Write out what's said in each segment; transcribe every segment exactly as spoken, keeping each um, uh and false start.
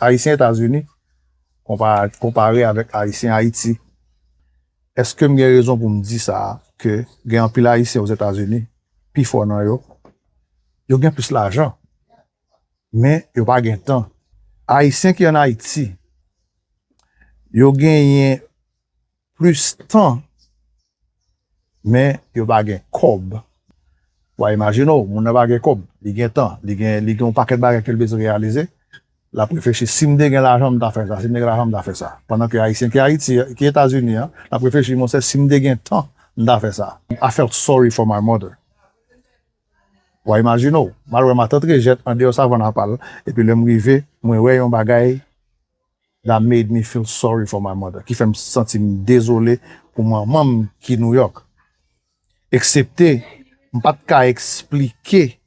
Ayisyen Etazini konpa-, konpare avèk Ayisyen Ayiti. Èske m gen rezon pou m di sa, ke gen anpil Ayisyen Ozetazini, pi fò nan yo, yo gen plis lajan, men yo pa gen tan. Ayisyen ki ann Ayiti, yo genyen plis tan, men yo pa gen kòb. Wa imajine w, moun nan pa gen kòb, li gen tan, li gen, li gen yon pakèt bagay ke l bezwen reyalize. L ap reflechi, "Si m te gen lajan, m ta fè sa, si m te gen lajan, m ta fè sa." Pandan ke Ayisyen ki Ayiti, ki Etazini an, l ap reflechi, "Monchè, si m te gen tan, m ta fè sa." I felt sorry for my mother. Wa imajine w, m al wè matant Rejèt andeyò Savann Apal, epi lè m rive, mwen wè yon bagay that made me feel sorry for my mother, ki fè m santi m dezole pou manman m ki New York. Eksepte, m pa t ka eksplike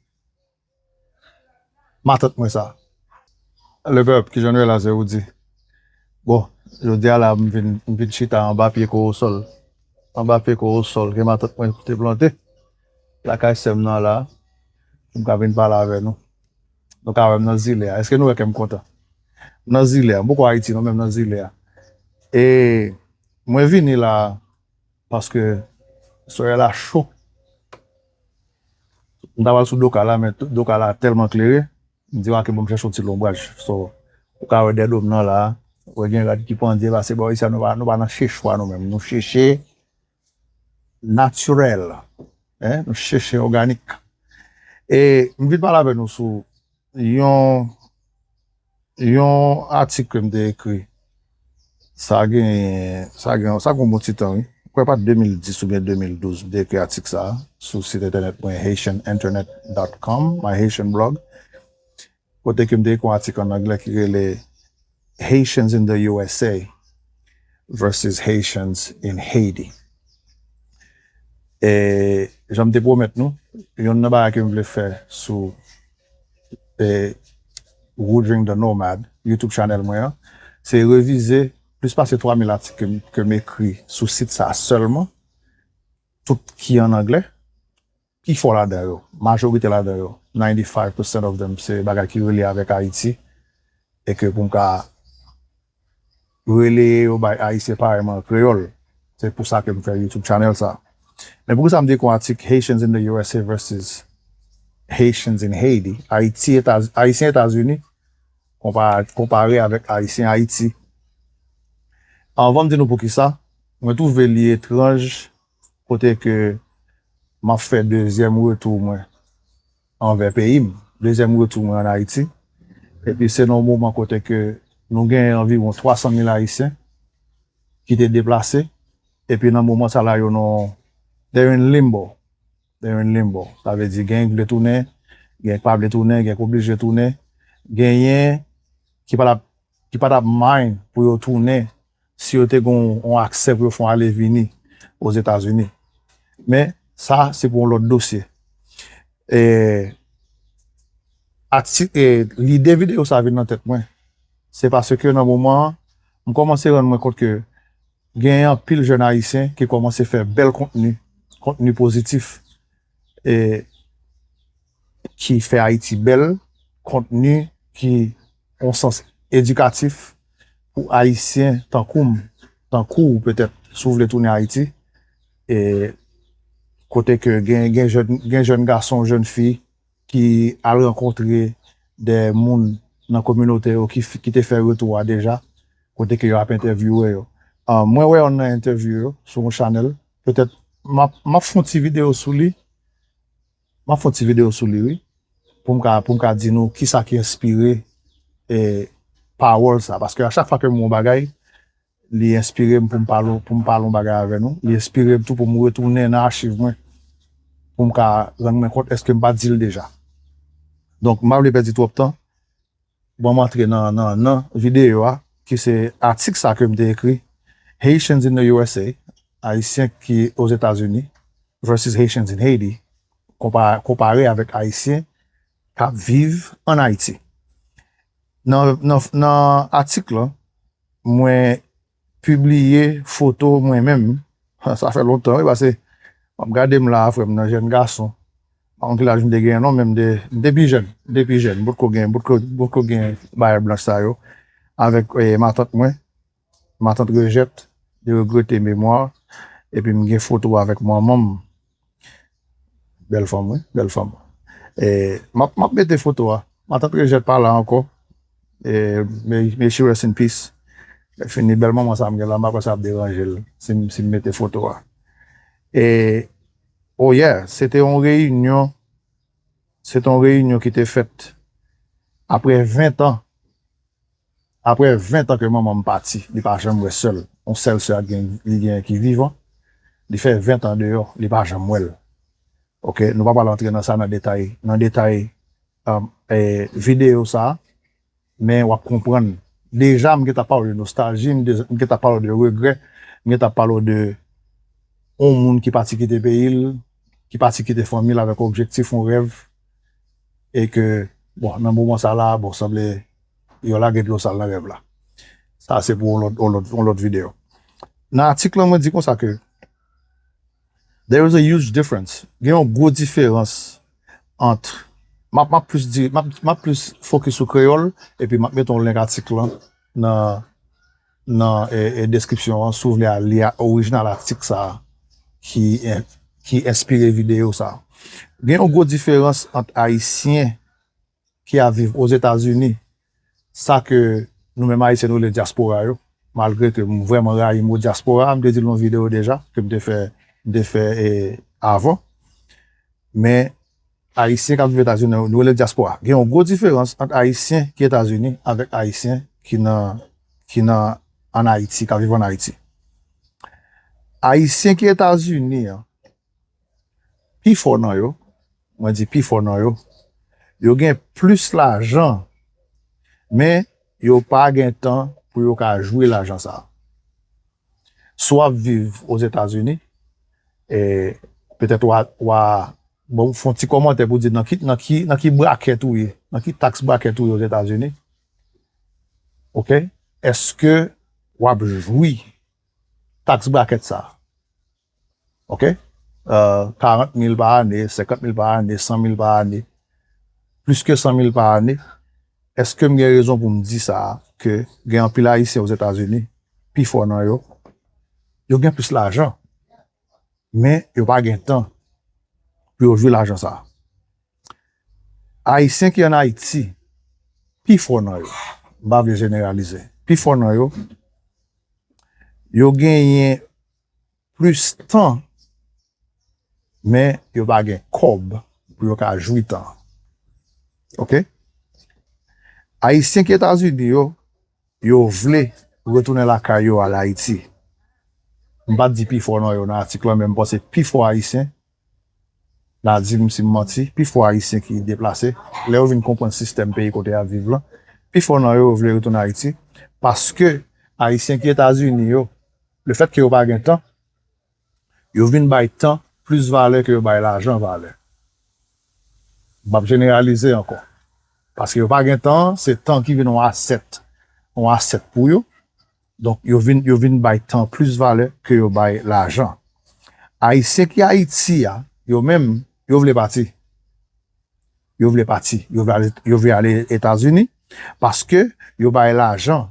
matant mwen sa. Lepèp, kijan nou ye la, se Roody. Bon, jodi a la, m vin, m vin chita anba pye korosòl. Anba pye korosòl ke matant mwen te plante. Lakay sè m nan la, pou m ka vin pale avè nou. Nou ka wè m nan zile a. Èske nou wè ke m kontan? M nan zile a. M poko Ayiti non, men m nan zile a. E mwen vini la paske solèy la cho. M ta pral sou doka la, men doka la tèlman klere. M di, "Oke, bon, m chèche yon ti lonbraj." So, ou ka wè dèdo m nan la, ou wè gen rad ki pandye pase bò isi a, nou pa, nou pa nan chechwa nou menm. Nou cheche natirèl. Hein? Nou cheche òganik. E m vin pale avè nou sou yon, yon atik ke m te ekri. Sa gen, sa gen, sa gen yon bon ti tan, wi. M kwè pa de mil dis oubyen de mil douz, m te ekri atik sa a sou sit entènèt mwen, haitian internet dot com, my Haitian blog. Kote ke m te ekri yon atik ann anglè ki rele Haitians in the U S A versus Haitians in Haiti. E jan m te pwomèt nou, youn nan bagay ke m vle fè sou, e, Woodring the Nomad, YouTube channel mwen an, se revize plis pase twa mil atik ke m, ke m ekri sou sit sa a sèlman, tout ki ann anglè, pi fò ladan yo, majorite ladan yo, ninety-five percent of them, se bagay ki relye avèk Ayiti, e ke pou m ka releye yo bay Ayisyen parèy mwen an kreyòl. Se pou sa ke m fè YouTube channel sa. Men poukisa m di kon atik Haitians in the U S A versus Haitians in Haiti, Ayiti, Etaz-, Ayisyen Etazini, konpa-, konpare avèk Ayisyen Ayiti. Anvan m di nou poukisa, mwen twouve li etranj kote ke m ap fè dezyèm retou mwen anvè peyi m, dezyèm retou mwen ann Ayiti. Epi se nan yon moman kote ke nou genyen anviwon twa san mil Ayisyen ki te deplase. Epi nan moman sa la, yo nan, they're in limbo. They're in limbo. Sa vle di, gen ki vle tounen, gen ki pa vle tounen, gen ki oblije tounen. Genyen ki pa t ap, ki pa t ap mind pou yo tounen si yo te gen yon aksè pou yo fè yon ale vini Ozetazini. Men, sa, se pou yon lòt dosye. E, ati-, e, lide videyo sa vin nan tèt mwen, se paske nan moman an, m kòmanse rann mwen kont ke gen anpil jèn Ayisyen ki kòmanse fè bèl kontni, kontni pozitif, e ki fè Ayiti bèl, kontni ki, yon sans edikatif pou Ayisyen tankou m, tankou w petèt, si w vle tounen Ayiti, e kote ke gen, gen jèn, gen jèn gason, jèn fi ki al rankontre de moun nan kominote yo ki, f-, ki te fè retou a deja, kote ke yo ap entèvyouwe yo. Ah, mwen wè youn nan entèvyou yo sou yon chanèl. Petèt, m ap, m ap fè yon ti videyo sou li. M ap fè yon ti videyo sou li, wi. Pou m ka, pou m ka di nou kisa ki enspire, eh, pawòl sa. Paske a chak fwa ke m wè yon bagay, li enspire m pou m pale, pou m pale yon bagay avè nou. Li enspire m tou pou m retounen nan achiv mwen. Pou m ka rann mwen kont èske m pa t di l deja. Donk, m pa vle pèdi twòp tan. Bon, m antre nan, nan, nan videyo a, ki se atik sa ke m te ekri, Haitians in the U S A, Ayisyen ki Ozetazini, versus Haitians in Haiti, konpa-, konpare avèk Ayisyen k ap viv ann Ayiti. Nan, nan, nan atik la, mwen pibliye foto mwen menm. Sa fè lontan, wi, paske m ap gade m la, frè m nan jèn gason. Pa konn ki laj m te genyen non, men m te, m te pi jèn, m te pi jèn. M potko gen, m potko, m potko gen bagay blanch sa yo. avèk, eh, matant mwen, matant Rejèt, de regrete memwa, epi m gen foto avèk manman m. Bèl fanm, wi, bèl fanm. Eh, m ap, m ap mete foto a. Matant Rejèt pa la ankò. Eh, may, may she rest in peace. Lè fini, bèl manman sa m gen la, m pa kwè sa ap deranje l si m, si m mete foto a. E, oh yeah, se te yon reyinyon, se te yon reyinyon ki te fèt apre ven tan, apre ven tan ke manman m pati, li pa janm wè sè l, yon sèl sè a gen, li gen ki vivan, li fè ven tan deyò, li pa janm wè l. Ok, nou pa pral antre nan sa nan detay, nan detay, um, eh, videyo sa, men w ap konprann. Deja, m gentan pale w de nostalji, m de- m gentan pale w de regrè, m gentan pale w de yon moun ki pati kite peyi l, ki pati kite fanmi l avèk objektif, yon rèv, e ke, bon, nan moman sa la, bon, sanble yo lage dlo sal nan rèv la. Sa se pou yon lòt, yon lòt, yon lòt videyo. Nan atik lan, mwen di konsa ke there is a huge difference. Gen yon gwo diferans ant, m ap, m ap plis di, m ap, m ap plis fokis sou kreyòl, epi m ap mete yon link atik lan nan, nan, e, e, deskripsyon an, si w vle al li a, orijinal atik sa a ki, en- ki enspire videyo sa a. Gen yon gwo diferans ant Ayisyen ki ap viv Ozetazini, sa ke nou menm Ayisyen nou rele dyaspora yo, malgre ke m vrèman rayi mo dyaspora, m te di l nan videyo deja, ke m te fè, m te fè, e, avan. Men, Ayisyen k ap viv Etazini, nou rele l dyaspora. Gen yon gwo diferans ant Ayisyen ki Etazini avèk Ayisyen ki nan, ki nan, ann Ayiti, k ap viv ann Ayiti. Ayisyen ki Etazini an, pifò nan yo, mwen di pifò nan yo, yo gen plis lajan, men yo pa gen tan pou yo ka jwi lajan sa a. Si w ap viv Ozetazini, e, petèt w a, w a, bon, fè yon ti kòmantè pou di nan ki, nan ki, nan ki bracket ou ye, nan ki tax bracket ou ye Ozetazini. Ok? Èske w ap jwi tax bracket sa a? Ok? Euh, karant mil pa ane, senkant mil pa ane, san mil pa ane, plis ke san mil pa ane. Èske m gen rezon pou m di sa a, ke gen anpil Ayisyen Ozetazini, pifò nan yo, yo gen plis lajan, men yo pa gen tan pou yo jwi lajan sa a? Ayisyen ki ann Ayiti, pifò nan yo, m pa vle jeneralize, pifò nan yo, yo genyen plis tan, men yo pa gen kòb pou yo ka jwi tan. Ok? Ayisyen ki Etazini yo, yo vle retounen lakay yo al Ayiti. M pa t di pifò nan yo nan atik lan, men m panse pifò Ayisyen, n a di m si m manti, pifò Ayisyen ki deplase, lè yo vin konprann sistèm peyi kote y ap viv lan, pifò nan yo, yo vle retounen Ayiti, paske Ayisyen ki Etazini yo, lefètke yo pa gen tan, yo vin bay tan plis valè ke yo bay lajan valè. M ap jeneralize ankò. Paske yo pa gen tan, se tan ki vin yon asèt, yon asèt pou yo. Donk, yo vin, yo vin bay tan plis valè ke yo bay lajan. Ayisyen ki Ayiti a, yo menm, yo vle pati. Yo vle pati. Yo vle ale, yo vle ale Etazini. Paske yo bay lajan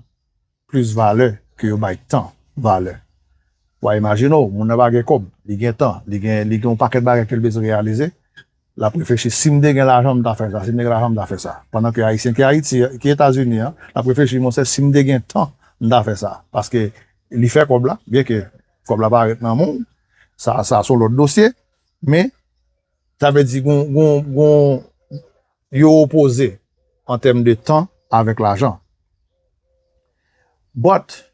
plis valè ke yo bay tan valè. W a imajine w, moun nan pa gen kòb, li gen tan, li gen, li gen yon pakèt bagay ke l bezwen reyalize. L ap reflechi, "Si m te gen lajan, m ta fè sa. Si m te gen lajan, m ta fè sa." Pandan ke Ayisyen ki Ayiti, ki Etazini an, l ap reflechi, "Monchè, si m te gen tan, m ta fè sa." Paske li fè kòb la, byenke kòb la pa ret nan men w, sa, sa se yon lòt dosye, men sa vle di gon, gon, gon, yo opoze an tèm de tan avèk lajan. But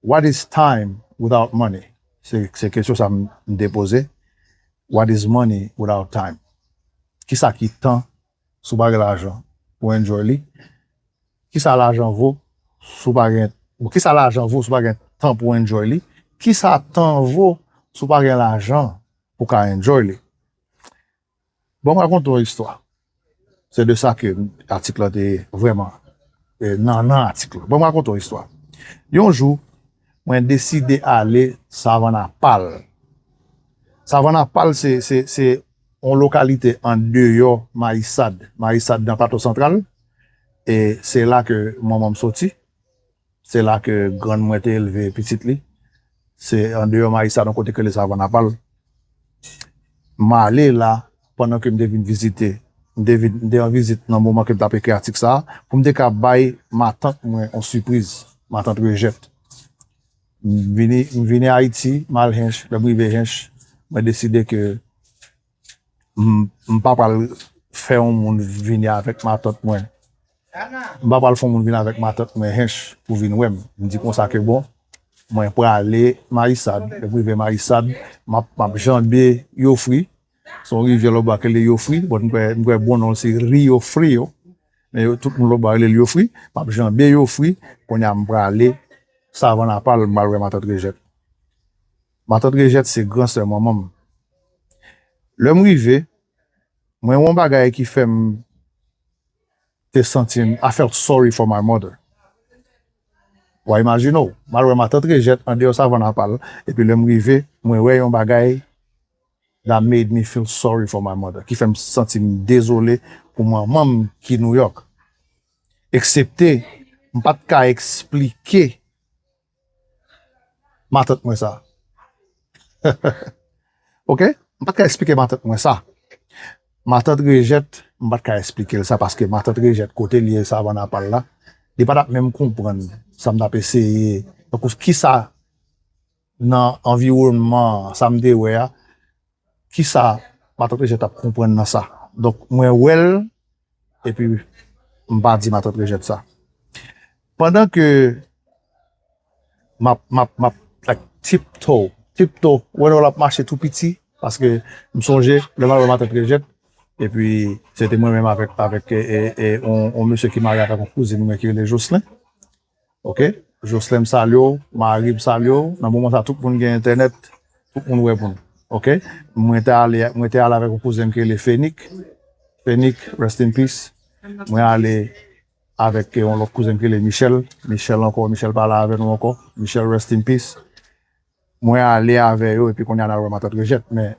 what is time without money? Se, se kesyon sa m, m te poze. What is money without time? Kisa ki tan si w pa gen lajan pou enjoy li? Kisa lajan vo si w pa gen, bon, kisa lajan vo si w pa gen tan pou enjoy li? Kisa tan vo si w pa gen lajan pou w ka enjoy li? Bon, m rakonte yon istwa. Se de sa ke atik la te vrèman, eh, nan, nan atik la. Bon, m rakonte yon istwa. Yon jou, mwen deside ale Savann a Pal. Savann a Pal, se, se, se yon lokalite andeyò Mayisad. Mayisad nan Plato Santral. E se la ke manman m soti. Se la ke grann mwen te elve pitit li. Se andeyò Mayisad, yon kote ki rele Savann Apal. M ale la pandan ke m te vin vizite, m te vin, m te an vizit nan moman ke m t ap ekri atik sa a, pou m te ka bay matant mwen yon sipriz, matant Rejèt. M vini, m vini Ayiti, m al Hench, lè m rive Hench, mwen deside ke m, m pa pral fè yon moun vini avèk matant mwen. M pa pral fè yon moun vin avèk matant mwen Hench pou vin wè m. M di konsa ke bon, mwen prale Mayisad. Lè m rive Mayisad, m ap, m ap janbe Yofri. Se yon rivyè lòtbò a ki rele Yofri. Bon, m kwè, m kwè bon non l se Rio Frio. Men yo, tout moun lòtbò a rele l Yofri. M ap janbe Yofri. Kounye a, m prale Savann Apal, m al wè matant Rejèt. Matant Rejèt se gran sè manman m. Lè m rive, mwen wè yon bagay ki fè m te santi m, I felt sorry for my mother. W a imajine w, m al wè matant Rejèt andeyò Savann Apal, epi lè m rive, mwen wè yon bagay that made me feel sorry for my mother, ki fè m santi m dezole pou manman m ki Nouyòk. Eksepte, m pa t ka eksplike matant mwen sa. Oke? M pa t ka eksplike matant mwen sa. Matant Rejèt, m pa t ka eksplike l sa, paske matant Rejèt, kote l ye, Savann Apal la, li pa t ap menm konprann sa m t ap eseye, tankou kisa nan anviwònman sa m te wè a, kisa matant Rejèt ap konprann nan sa. Donk, mwen wè l, epi m pa di matant Rejèt sa. Pandan ke m ap, m ap, m ap, like, tiptoe, tiptoe, wè lè l ap mache tou piti, paske m sonje, lè m al wè matant Rejèt, epi se te mwen menm avèk, avèk, e, e, e, on, on mesye ki marye avèk on kouzin mwen ki rele Jocelyn. Oke? Jocelyn, m salye w, Marie, m salye w. Nan moman sa, tout moun gen entènèt, tout moun wè moun. Oke? Mwen te ale, mwen te ale avèk yon kouzen m ki rele Fenik. Fenik, rest in peace. Mwen ale avèk yon lòt kouzen m ki rele Michel. Michel ankò, Michel pa la avè nou ankò. Michel, rest in peace. Mwen ale avè yo, epi kounye a n al wè matant Rejèt. Men,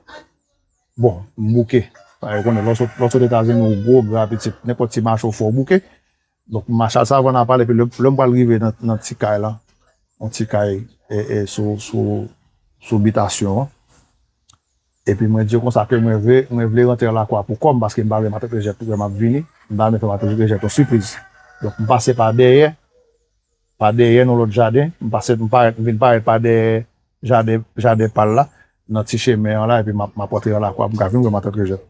bon, m bouke. Paske ou konnen, lè w sot, lè w sot Etazini, ou gwo, gra, pitit, nenpòt ti mache w fè, w bouke. Donk, m mache al Savann Apal, epi lè, lè m pral rive nan, nan ti kay la, yon ti kay, e, e, sou, sou, sou bitasyon an. Epi mwen di yo konsa ke mwen vle, mwen vle rantre nan lakou a pou kò m, paske m pa vle matant Rejèt wè m ap vini, m pa vle fè matant Rejèt yon sipriz. Donk, m pase pa dèyè, pa dèyè nan lòt jaden, m pase, m parèt, m vin parèt pa dèyè jaden, jaden pa l la, nan ti chemen an la, epi m ap, m ap rantre nan lakou a pou m ka vin wè matant Rejèt.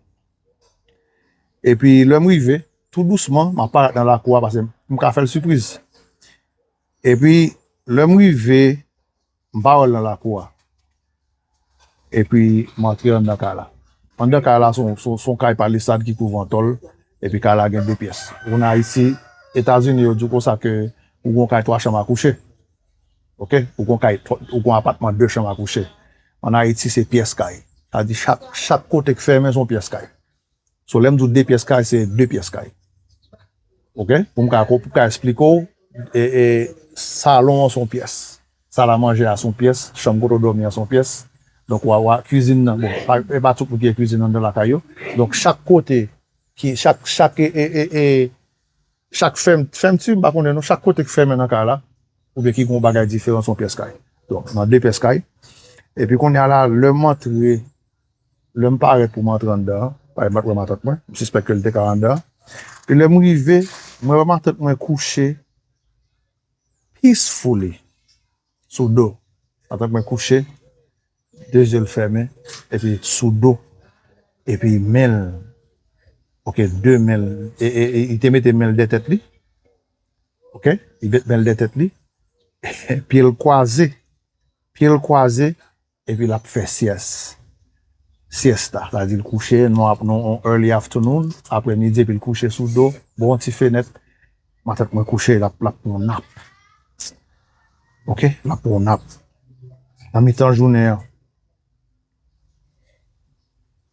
Epi lè m rive, tou dousman, m ap parèt nan lakou a, paske m ka fè l sipriz. Epi, lè m rive, m pa wè l nan lakou a. Epi, m antre anndan kay la. Anndan kay la, se yon, se yon, se yon kay palisad ki kouvri an tòl, epi kay la gen de pyès. Ou konn Ayiti, Etazini, yo di w konsa ke ou gen yon kay twa chanm a kouche. Oke? Ou gen yon kay, ou gen yon apatman de chanm a kouche. Ann Ayiti, se pyès kay. Sa di chak, chak kote k fèmen, se yon pyès kay. So, lè m di w de pyès kay, se de pyès kay. Oke? Pou m ka, pou m ka eksplike w, e, e, salon an se yon pyès. Sal a manje a se yon pyès. Chanm kote w dòmi an se yon pyès. Donk, w a, w a, kwizin nan, bon, pa, e pa tout moun ki gen kwizin anndan lakay yo. Donk, chak kote, ki, chak, chak, e, e, e, e, chak fèm, fèmti, m pa konnen non, chak kote k fèmen nan kay la, oubyen ki gen yon bagay diferan, se yon pyès kay. Donk, nan de pyès kay. Epi kounye a la, lè m antre, lè m parèt pou m antre anndan an, paske m pa t wè matant mwen, m sispèk ke l te ka anndan an. E lè m rive, mwen wè matant mwen kouche peacefully sou do. Matant mwen kouche, de zye l fèmen, epi sou do, epi men l, oke, de men l, e, e, e, li te mete men l dèyè tèt li, oke, li met men l dèyè tèt li, pye l kwaze, pye l kwaze, epi l ap fè syès. Siesta, sa di l kouche, non, ap, non, on early afternoon, aprè midi, epi l kouche sou do, bò yon ti fenèt, matant mwen kouche, l ap, l ap pran nap. Oke, l ap pran nap. Nan mitan jounen an,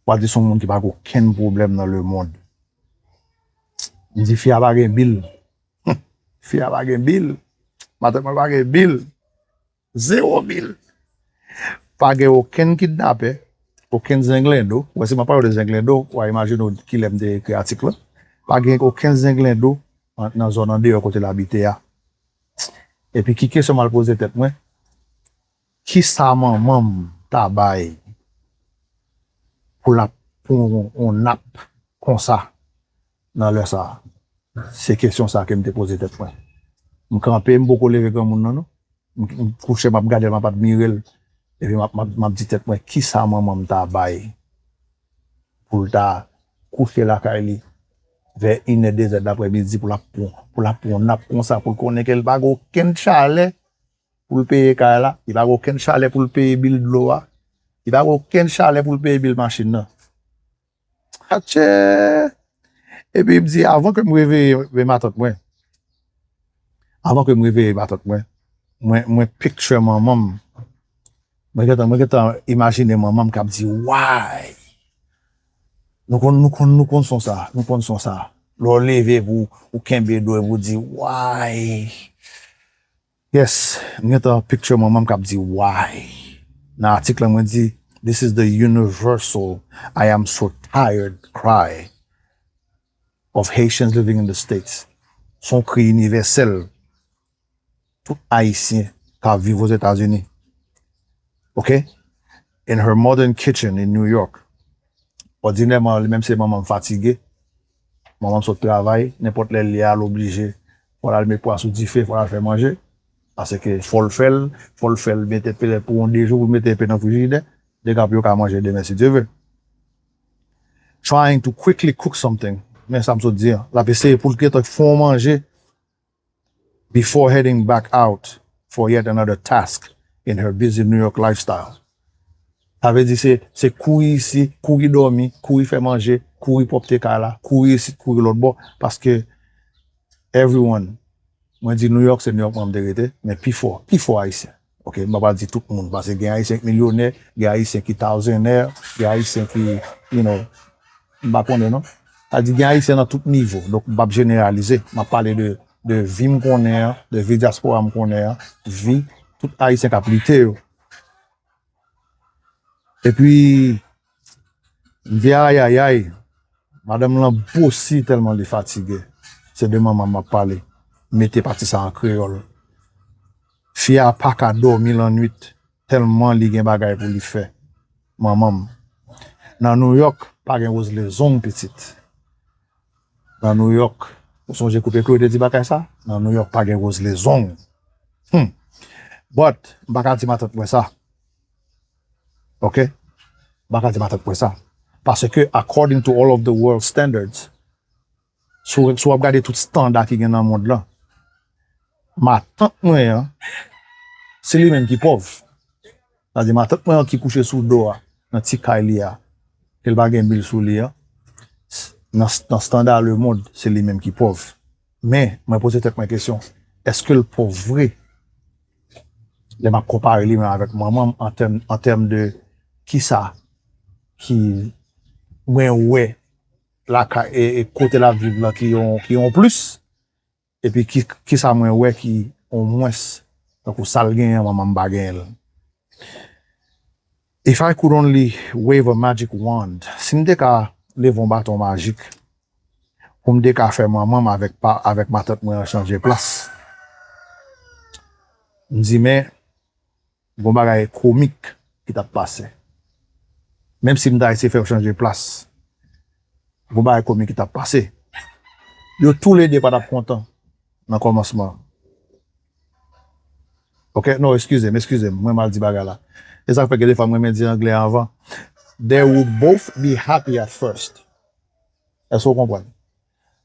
w a di se yon moun ki pa gen okenn pwoblèm nan lemonn. M di fi a pa gen bil. Fi a pa gen bil. Matant mwen pa gen bil. Zewo bil. Pa gen okenn kidnapè, okenn zenglendo. Ou wè, si m ap pale w de zenglendo, w a imajine w kilè m te ekri atik lan. Pa gen okenn zenglendo an, nan zòn andeyò kote l abite a. Epi ki kesyon m al poze tèt mwen? Kisa manman m ta bay pou l ap pran yon, yon nap konsa nan lè sa a? Se kesyon sa a ke m te poze tèt mwen. M kanpe, m poko leve granmoun nan, non. M, m kouche, m ap gade l, m ap admire l. Epi m ap, m ap, m ap di tèt mwen, kisa manman m ta bay pou l ta kouche lakay li vè inè, dezè daprèmidi pou l ap pran, pou l ap pran yon nap konsa, pou l konnen ke l pa gen okenn chalè pou l peye kay la, li pa gen okenn chalè pou l peye bil dlo a, li pa gen okenn chalè pou l peye bil machin nan. Atchè! Epi m di, avan ke m reveye matant mwen, avan ke m reveye matant mwen, mwen, mwen picture manman m. Mwen gentan, mwen gentan imajine manman m k ap di, "Why?" Nou konn, nou konn, nou konn son sa, nou konn son sa. Lè w leve pou ou kenbe do epi w di, "Why?" Yes, m gentan picture manman m k ap di, "Why?" Nan atik la, mwen di, "This is the universal I am so tired cry of Haitians living in the States." Se yon kri inivèsèl tout Ayisyen k ap viv Ozetazini. Ok? In her modern kitchen in New York. Òdinèman, li menm se manman m fatige. Manman m sot travay, nenpòt lè l ye a, l oblije. Fò l al met pwa sou dife, fò l al fè manje. Paske fò l fè l, fò l fè l mete petèt pou yon de jou, pou l mete enpe nan frijidè. Degapi yo ka manje demen, si Dye vle. Trying to quickly cook something. Men sa m sot di an. L ap eseye pou l gentan fè yon manje before heading back out for yet another task in her busy New York lifestyle. Sa vle di se, se kouri isi, kouri dòmi, kouri fè manje, kouri pwòpte kay la, kouri isit, kouri lòt bò, paske everyone, mwen di New York, se New York mwen m te rete, men pifò, pifò Ayisyen. Ok, m pa pral di tout moun, paske gen Ayisyen ki milyonè, gen Ayisyen ki tawzennè, gen Ayisyen ki, you know, m pa konnen non. Sa di gen Ayisyen nan tout nivo, donk m p ap jeneralize, m ap pale de, de vi m konnen an, de vi dyaspora m konnen an, vi tout Ayisyen k ap lite yo. Epi, m di ayayay, madanm lan bosi tèlman li fatige. Se de manman m ap pale. Mete pati sa an kreyòl. Fi a pa ka dòmi lannwit tèlman li gen bagay pou li fè. Manman m. Nan New York, pa gen wozlezong pitit. Nan New York, ou sonje Koupe Klo te di bagay sa? Nan New York, pa gen wozlezong. Hmm. But, m pa ka di matant mwen sa. Ok? M pa ka di matant mwen sa. Paske, according to all of the world standards, si w, si w ap gade tout standa ki gen nan mond lan, matant mwen an, se li menm ki pòv. Sa di matant mwen an ki kouche sou do a, nan ti kay li a, ke l pa gen bil sou li an, s-, nan, nan standa lemonn, se li menm ki pòv. Men, mwen poze tèt mwen kesyon, èske l pòv vre? Lè m ap konpare li menm avèk manman m an tèm, an tèm de kisa ki mwen wè lakay, e, e kote l ap viv la ki yon, ki yon plis, epi ki, kisa mwen wè ki yon mwens, tankou sa l genyen an, manman m pa genyen l. If I could only wave a magic wand, si m te ka leve yon baton majik pou m te ka fè manman m avèk pa, avèk matant mwen an chanje plas, m di, men, gon bagay komik ki t ap pase. Menm si m ta eseye fè yo chanje plas, gon bagay komik ki t ap pase. Yo toulede pa t ap kontan nan kòmansman. Ok, non, eskize m, eskize m, mwen mal di bagay la. E sa k fè gen de fwa m renmen di anglè anvan. They would both be happy at first. Èske w konprann?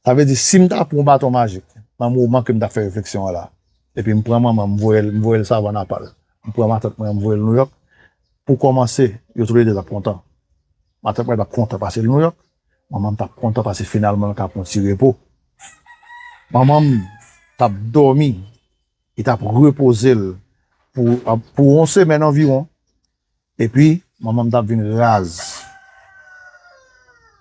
Sa vle di, si m ta pran yon baton majik, nan moman ke m t ap fè refleksyon an la, epi m pran manman m, m voye l, m voye l Savannah pa l, m pran matant mwen, m voye l Nouyòk, pou kòmanse, yo toulede t ap kontan. Matant mwen t ap kontan pase l Nouyòk, manman m t ap kontan pase finalman l ka pran yon ti repo. Manman m t ap dòmi, li t ap repoze l pou, pou yon semèn anviwon. Epi, manman m t ap vin raz.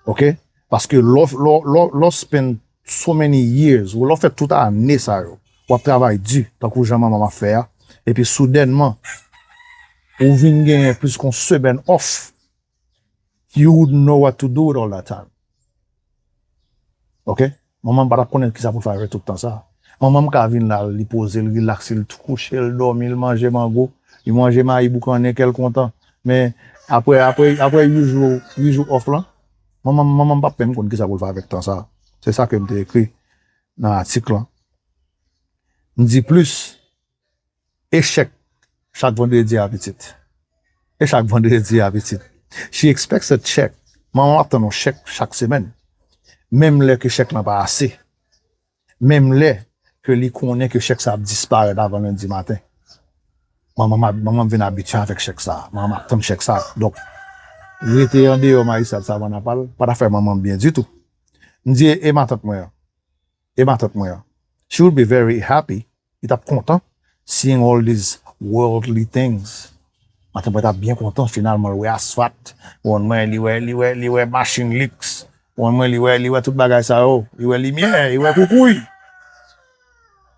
Ok? Paske lè w, lè w, lè w, lè w spend so many years, ou lè w fè tout ane sa yo, w ap travay di, tankou jan manman m ap fè a, epi soudènman, ou vin genyen plis ke yon semèn off, you wouldn't know what to do with all that time. Ok? Manman m pa t ap konnen kisa pou l fè avèk tout tan sa. Manman m ka vin la, li poze l, rilaks, li kouche, l dòmi, l manje mango, li manje mayi boukannen, kè l kontan. Men apre, apre, apre uit jou, uit jou off lan, manman, manman m p ap menm konn kisa pou l fè avèk tan sa. Se sa ke m te ekri nan atik lan. M di plis, echèk chak vandredi a pitit. E chak vandredi a pitit. She expects a check. Manman m ap tann yon chèk chak semèn. Menm lè ke chèk lan pa ase. Menm lè ke li konnen ke chèk sa ap disparèt avan lendi maten. Manman m ap, manman m vin abitye avèk chèk sa. Manman m ap tann chèk sa. Donk, rete andeyò Marie-Salle Savannah pa l, pa t ap fè manman m byen ditou. M di, e, e matant mwen an? E matant mwen an? She would be very happy. Li t ap kontan seeing all these worldly things. Matant mwen t ap byen kontan, finalman, l wè asfalt. Ou konprann mwen, li wè, li wè, li wè machin liks. Ou konprann mwen, li wè, li wè tout bagay sa yo. Li wè limyè, li wè koukouy.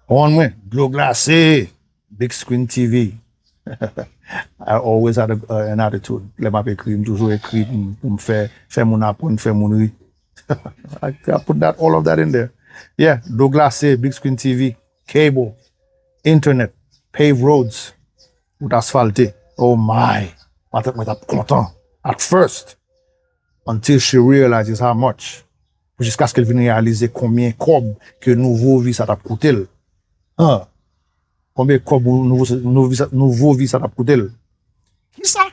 Ou konprann mwen, dlo glase, big screen T V. I always had a, uh, an attitude. Lè m ap ekri, m toujou ekri pou m, pou m fè, fè moun aprann, fè moun ri. I, I put that, all of that in there. Yeah, dlo glase, big screen T V, cable, internet, paved roads, wout asfalte. Oh my! Matant mwen t ap kontan. At first, until she realizes how much. Jiskaske l vin reyalize konbyen kòb ke nouvo vi sa t ap koute l. Huh. Konbyen kòb ou nouvo, nouvo vi sa, nouvo vi sa t ap koute l? Kisa?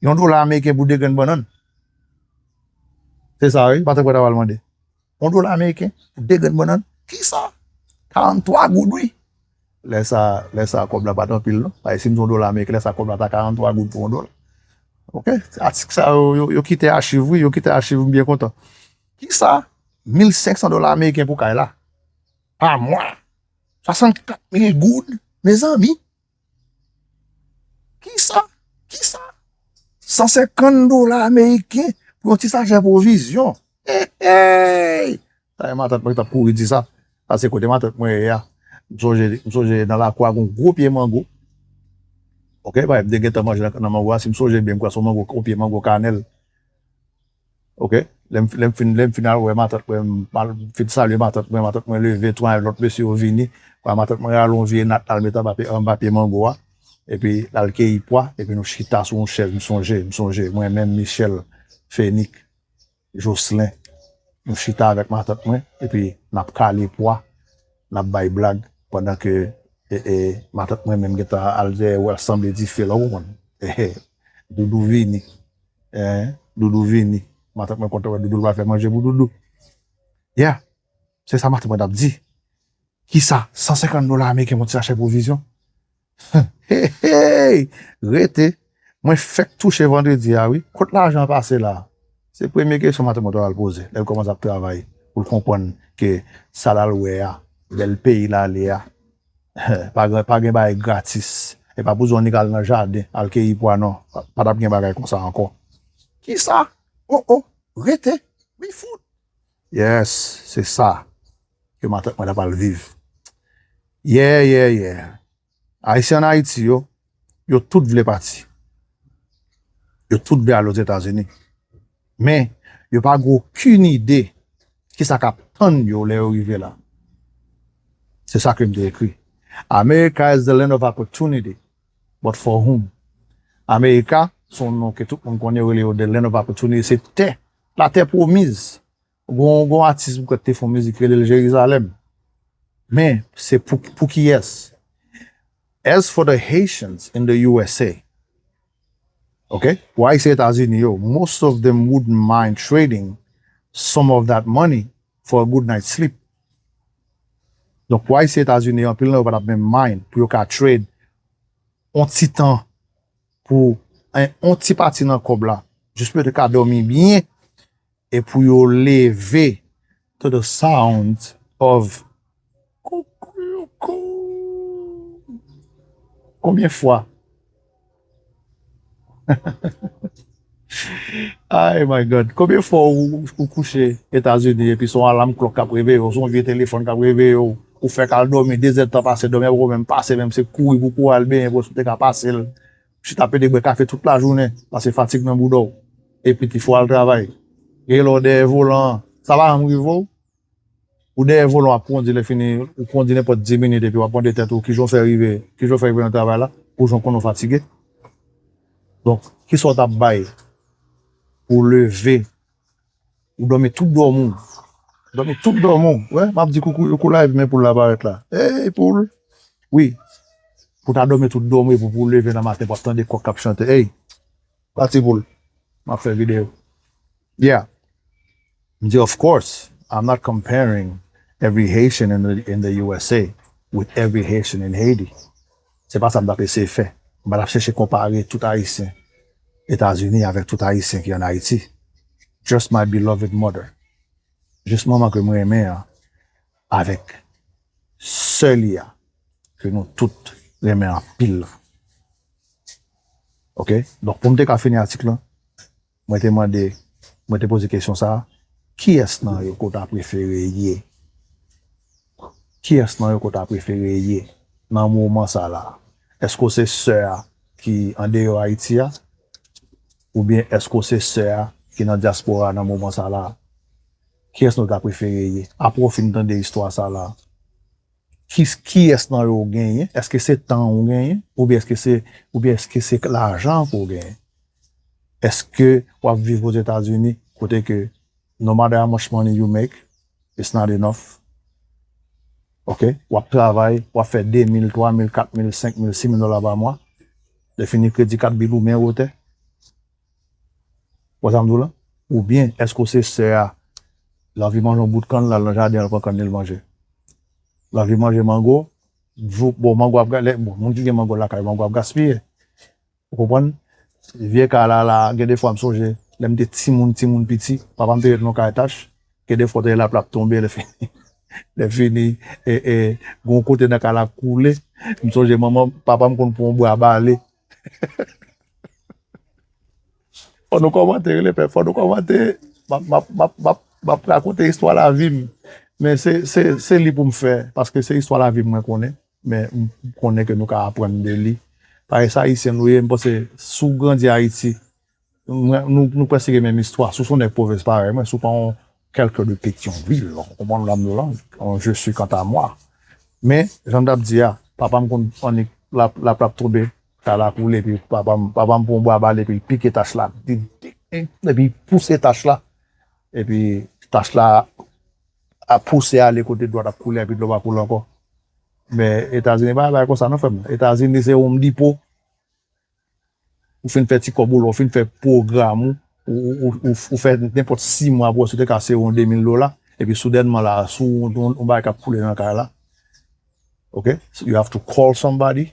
Yon dola ameriken pou de grenn bannann? Se sa, wi, matant mwen ta pral mande. Yon dola ameriken pou de grenn bannann? Kisa? Karant twa goud, wi. Lè sa, lè sa, kòb la pa t anpil, non. Paske si m di yon dola ameriken, lè sa, kòb la ta karant twa goud pou yon dola. Oke? Atik sa yo, yo, yo kite achiv, wi, yo kite achiv, m byen kontan. Kisa? Mil senk san dola ameriken pou kay la. Pa mwa. Swasannkat mil goud, mezanmi. Kisa? Kisa? San senkant dola ameriken pou yon ti sachè pwovizyon. Hey, hey! Sa e matant mwen ki t ap kouri di sa. Sa se kote matant mwen ye a. M sonje, m sonje nan lakou a gon gwo pye mango. Oke, pa m te gentan manje nan, nan mango a. Si m sonje byen, m kwè se yon mango, yon pye mango kanèl. Oke? Lè m, lè m fin, lè m fin al wè matant mwen, m al fin salye matant mwen, matant mwen leve, tou lòt mesye yo vini. Wè matant mwen rale yon vye nat, l al met anba pye, anba pye mango a. Epi l al keyi pwa, epi nou chita sou yon chèz, m sonje, m sonje, mwen menm, Michel, Fenik, Jocelyn, nou chita avèk matant mwen, epi n ap kale pwa, n ap bay blag, pandan ke, e, e, matant mwen menm gentan al dèyè wè l sanble dife la, ou konprann? Doudou vini. Hein? Doudou vini. Matant mwen kontan wè Doudou, l pral fè manje pou Doudou. Yeah. Se sa matant mwen t ap di. Kisa? San senkant dola ameriken pou yon ti sachè pwovizyon? Hey, hey! Rete. Mwen fèk touche vandredi a, wi. Kot lajan an pase la? Se premye kesyon matant mwen ta pral poze. Lè l kòmanse ap travay, pou l konprann ke sa l al wè a, bèl peyi l ale a, pa gen, pa gen bagay gratis. E pa pou zòn li k al nan jaden, al keyi pwa, non. Pa, pa t ap gen bagay konsa ankò. Kisa? Oh, oh, rete. Wi, fout. Yes, se sa ke matant mwen ta pral viv. Yeah, yeah, yeah. Ayisyen ann Ayiti yo, yo tout vle pati. Yo tout vle ale Ozetazini. Men, yo pa gen okenn ide kisa k ap tann yo lè yo rive la. Se sa ke m te ekri. America is the land of opportunity, but for whom? Amerika, se yon non ke tout moun konnen, yo rele yo the land of opportunity, se tè, latè pwomiz. Gon, gon atis m kwè te fè yon mizik, rele l Jerizalèm. Men, se pou, pou kiyès? As for the Haitians in the U S A, ok? Pou Ayisyen Etazini yo, most of them wouldn't mind trading some of that money for a good night's sleep. Donk, pou Ayisyen Etazini yo, anpil nan yo pa t ap menm mind pou yo ka trade on ti tan pou, en, on ti pati nan kòb la, jis pou yo te ka dòmi byen, e pou yo leve to the sound of kokoyoko. Konbyen fwa? Ay, my God. Konbyen fwa ou, ou kouche Etazini epi se yon alam klòk k ap reveye w, se yon vye telefòn k ap reveye w, ou fèk al dòmi, de zèdtan pase, dòmi a poko menm pase, menm se kouri pou kouri al benyen, pou w te ka pase l. Chita pede bwè kafe tout lajounen, pase fatig nan bouda w. Epi ti fò al travay. Gen lè w dèyè volan an. Sa pa janm rive w? Ou dèyè volan w ap kondi, lè fini, ou kondi nenpòt dis minit epi w ap mande tèt ou kijan w fè rive, kijan w fè rive nan travay la, ou jan konnen w fatige. Donk, kisa w t ap bay pou w leve, ou dòmi tout dòmi w. Dòmi tout dòmi w. Wè, m ap di koukou, koukou live, men poul la parèt la. Hey, poul. Wi. Pou w ta dòmi tout dòmi w, pou, pou w leve nan maten, pou w ap tande kòk k ap chante. Hey, pati poul. M ap fè videyo. Yeah. M di, of course, I'm not comparing every Haitian in the, in the U S A with every Haitian in Haiti. Se pa sa m t ap eseye fè. M pa t ap chèche konpare tout Ayisyen Etazini avèk tout Ayisyen ki ann Ayiti. Just my beloved mother. Jis manman ke m renmen an avèk sè li a, ke nou tout renmen anpil la. Oke? Donk, pou m te ka fini atik lan, mwen te mande, mwen te poze kesyon sa a, kiyès nan yo ke w ta prefere ye? Kiyès nan yo ke w ta prefere ye nan moman sa la? Èske w se sè a ki andeyò Ayiti a? Oubyen èske w se sè a ki nan dyaspora a nan moman sa la? Kiyès nan w ta prefere ye? Apre w fin tande istwa sa la, ki, kiyès nan yo w genyen? Èske se tan w genyen? Oubyen èske se, oubyen èske se lajan ke w genyen? Èske w ap viv Ozetazini kote ke no matter how much money you make, it's not enough? Oke? W ap travay, w ap fè de mil, twa mil, kat mil, senk mil, sis mil dola pa mwa. Lè fini kredi kat bil ou men wotè. Wè sa m di w la? Oubyen, èske w se sè a, l anvi manje yon bout kann, l al nan jaden, al pran kann li, l manje? L anvi manje mango, bon, mango ap, bon, moun ki gen mango lakay, mango ap gaspiye. Ou konprann? Vye kay la, la, gen de fwa m sonje, lè m te timoun, timoun piti, papa m te rete nan kay tach, gen de fwa w tande lapli ap tonbe, lè fini, lè fini, e, e, gen yon kote nan kay la k koule, m sonje manman, papa m konn pran yon bwa bale. Fò nou kòmante, rele pè, fò nou kòmante, m ap, m ap, m ap, m ap, m ap rakonte istwa lavi m, men se, se, se li pou m fè, paske se istwa lavi m mwen konnen. Men m konnen ke nou ka aprann de li. Parèy se Ayisyen nou ye, m panse si w grandi Ayiti, nou, nou, nou prèske gen menm istwa. Si w se yon nèg pwovens parèy mwen, si w pa yon kèlken de Petyonvil, w konprann sa m di w la, yon je suis quant à moi. Men, jan m t ap di a, papa m konn annik lapli ap tonbe, kay la koule, epi papa m, papa m pran yon bwa bale, epi l pike tach la. Di, di, epi l pouse tach la. Epi tach la ap pouse ale kote dlo ap koule, epi dlo pa koule ankò. Men Etazini pa bagay konsa non, frè m. Etazini se Home Depot. Ou fin fè ti kòb ou la, ou fin fè pwogram ou, ou, ou, ou, ou fè nenpòt sis mwa pou wè si w te ka sere yon de mil dola, epi soudènman la, sou yon, yon, yon bagay k ap koule nan kay la. Oke? So you have to call somebody.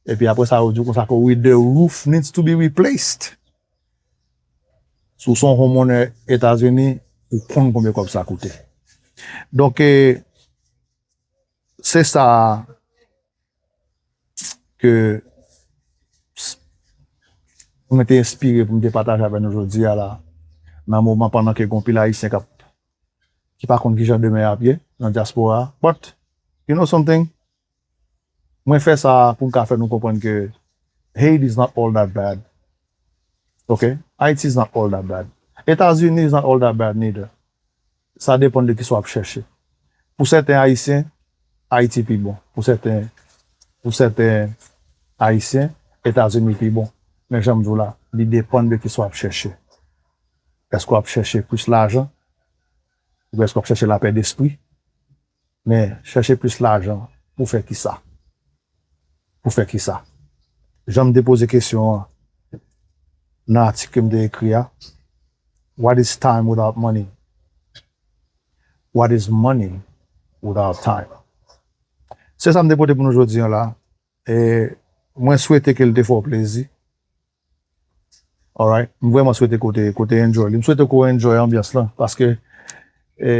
Epi apre sa, yo di w konsa ke, "Wi, the roof needs to be replaced." Si w se yon homeowner Etazini, ou konn konbyen kòb sa koute. Donk, e, se sa ke s-, mwen te enspire pou m te pataje avè nou jodi a la, nan moman pandan ke gen anpil Ayisyen k ap, ki pa konn kijan demen ap ye nan dyaspora a. But, you know something? Mwen fè sa pou m ka fè nou konprann ke Haiti is not all that bad. Ok? Haiti is not all that bad. Etazini is not all that bad neither. Sa depann de kisa w ap chèche. Pou sèten Ayisyen, Ayiti pi bon. Pou sèten, pou sèten Ayisyen, Etazini pi bon. Men jan m di w la, li depann de kisa w ap chèche. Èske w ap chèche plis lajan? Oubyen èske w ap chèche lapè despri? Men chèche plis lajan pou fè kisa? Pou fè kisa? Jan m te poze kesyon an nan atik ke m te ekri a, "What is time without money? What is money without time?" Se sa m te pote pou nou jodi an la. E mwen swete ke l te fè w plezi. Alright. M vrèman swete ke w te, ke w te enjoy li. M swete ke w enjoy anbyans lan. Paske, e,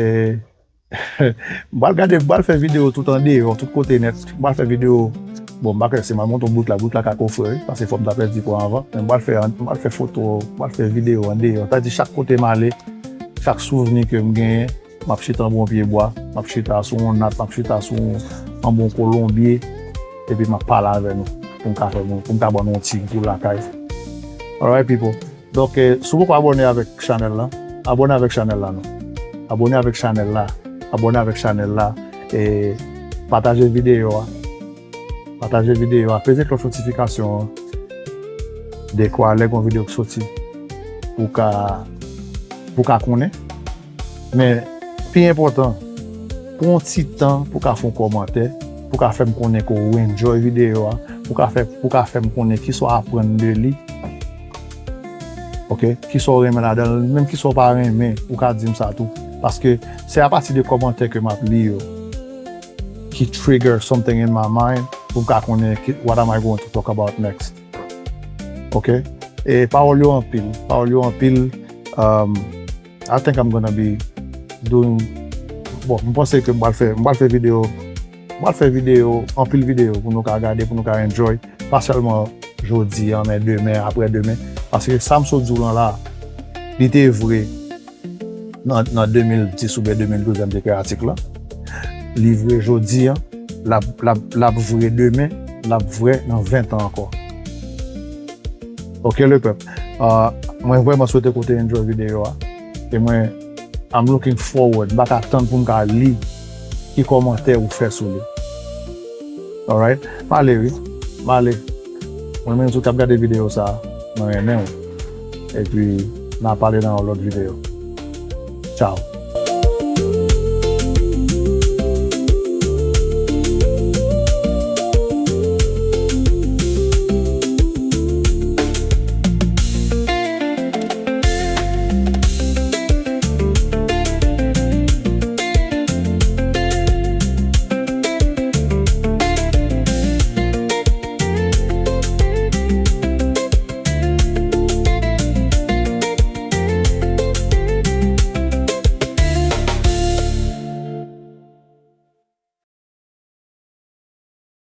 m pral gade, m pral fè videyo tout andeyò, tout kote nèt. M pral fè videyo, bon, m pa kwè si m al monte yon bout la, bout la ka kofre, wi, paske fò m ta pèdi pran anvan. Men m pral fè, m pral fè foto, m pral fè videyo andeyò. Sa di chak kote m ale, chak souvni ke m genyen, m ap chita anba yon pye bwa, m ap chita sou yon nat, m ap chita sou yon, anba yon kolonbye, epi m ap pale avè nou, pou m ka fè nou, pou m ka ban nou yon ti gou lakay. Alright, people. Donk, eh, si w poko abòne avèk chanèl la, abòne avèk chanèl la, non. Abòne avèk chanèl la. abòne avèk chanèl la, e pataje videyo a. Pataje videyo a, peze klòch notifikasyon an. Dekwa lè gen yon videyo ki soti, pou ka, pou ka konnen. Men, pi enpòtan, pran yon ti tan pou ka fè yon kòmantè, pou ka fè m konnen ke w enjoy videyo a, pou ka fè, pou ka fè m konnen kisa w aprann de li. Ok? Kisa w renmen ladan l, menm kisa w pa renmen, ou ka di m sa tou. Paske se apati de kòmantè ke m ap li yo ki trigger something in my mind pou m ka konnen ki, what am I going to talk about next. Ok? E pawòl yo anpil, pawòl yo anpil. Um, I think I'm gonna be doing, bon, m panse ke m pral fè, m pral fè videyo, m pral fè videyo, anpil videyo pou nou ka gade, pou nou ka enjoy. Pa sèlman jodi an, men demen, aprè demen. Paske sa m sot di w lan la, li te vre nan, nan de mil dis oubyen de mil douz lè m te ekri atik lan. Li vre jodi an, l ap, l ap, l ap vre demen, l ap vre nan ven tan ankò. Ok, lepèp. Ah, mwen vrèman swete ke w te enjoy videyo a. E mwen, I'm looking forward. M pa ka tann pou m ka li ki kòmantè ou fè sou li. Alright? M ale, wi. M ale. Mwen menm tou k ap gade videyo sa a, mwen renmen w. Epi, n a pale nan yon lòt videyo. Ciao.